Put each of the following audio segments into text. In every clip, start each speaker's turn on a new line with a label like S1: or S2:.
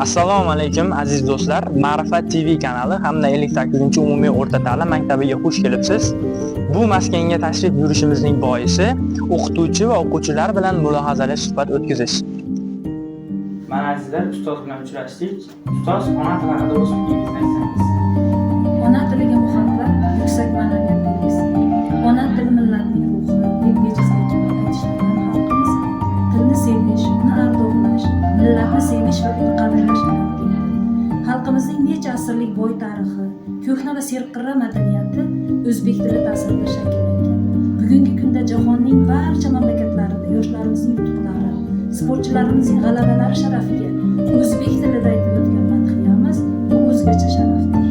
S1: Assalomu alaykum, aziz do'stlar. Ma'rifat TV kanali hamda 58-umumiy o'rta ta'lim maktabiga xush kelibsiz. Bu maskanga tashrif buyurishimizning boisi o'qituvchi va o'quvchilar bilan mulohazali suhbat o'tkazish. Mana, azizlar, ustoz bilan uchrashdik. Ustoz, ona tili haqida o'z fikringizni aytsangiz.
S2: Ona tiliga muhabbat yuksak ma'naviyat belgisi. Ona til millatning ruhi, deb bejiz aytishmagan xalqimiz. Tilni sevish, uni ardoqlash, millatni sevish va uni qadrlash bilan tengdir. Xalqimizning necha asrlik boy tarixi, ko'hna va serqirra madaniyati o'zbek tili ta'sirida shakllangan. Bugungi kunda jahonning barcha mamlakatlarida yoshlarimizning yutuqlari, sportchilarimizning g'alabalari sharafiga o'zbek tilida aytilayotgan madhiyamiz bu o'zgacha sharafdir.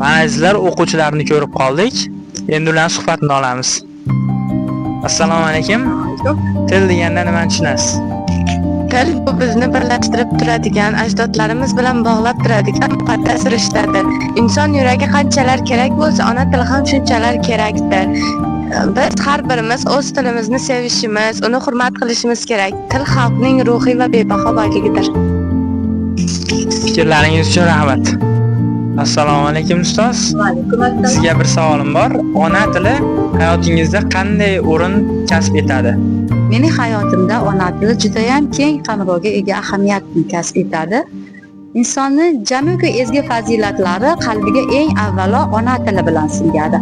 S1: Mana, azizlar, o'quvchilarni ko'rib qoldik. Endi ularning suhbatini olamiz. Assalomu alaykum. Til deganda nimani tushunasiz?
S3: Til bu bizni birlashtirib turadigan, ajdodlarimiz bilan bog'lab turadigan muqaddas rishtadir. Inson yuragi qanchalar kerak bo'lsa, ona tili ham shunchalar kerakdir. Biz har birimiz o'z tilimizni sevishimiz, uni hurmat qilishimiz kerak. Til xalqning ruhiy va bebaho boyligidir.
S1: Fikrlaringiz uchun rahmat. Assalomu alaykum, ustoz.
S4: Alaykum assalom.
S1: Sizga bir savolim bor. Ona tili hayotingizda qanday o'rin kasb etadi?
S4: Mening hayotimda ona tili judayam keng qamrovga ega ahamiyatni kasb etadi. Insonni jamiki ezgu fazilatlari qalbiga eng avvalo ona tili bilan singadi.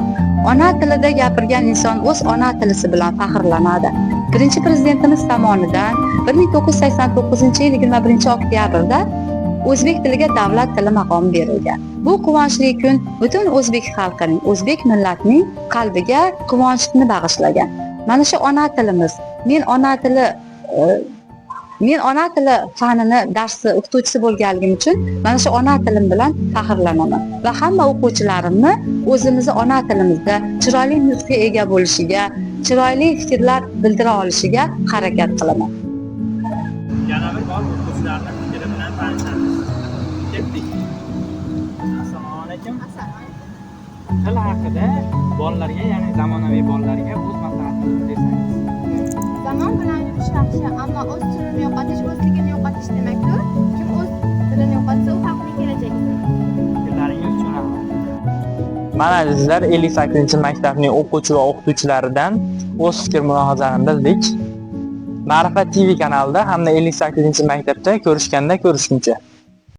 S4: Ona tilida gapirgan inson o'z ona tilisi bilan faxrlanadi. Birinchi prezidentimiz tomonidan 1989-yil 21 oktyabrda o'zbek tiliga davlat tili maqomi berilgan. Bu quvonchli kun butun o'zbek xalqining, o'zbek millatining qalbiga quvonchni bag'ishlagan. Mana shu ona tilimiz. Men ona tili fanini darsi o'qituvchisi bo'lganligim uchun mana shu ona tilim bilan faxrlanaman va hamma o'quvchilarimni o'zimizni ona tilimizda chiroyli nutqqa ega bo'lishiga, chiroyli fikrlar bildira olishiga harakat qilaman.
S1: Yana bir bor o'quvchilarning fikri bilan tanishamiz. Ketdik. Assalomu alaykum. Til haqida bolalarga, ya'ni zamonaviy bolalarga o'z maslahatingizni bersangiz.
S3: Zamon bilan yurish yaxshi, ammo o'z tilini yo'qotish o'zligini yo'qotish demakdir. Kim o'z tilini yo'qotsa, u xalqning kelajagidir.
S1: Fikrlaringiz uchun rahmat. Mana, azizlar, 58-maktabning o'quvchi va o'qituvchilaridan o'z fikr mulohazalarini bildik. Ma'rifat TV kanalida hamda 58-maktabda ko'rishganda ko'rishguncha.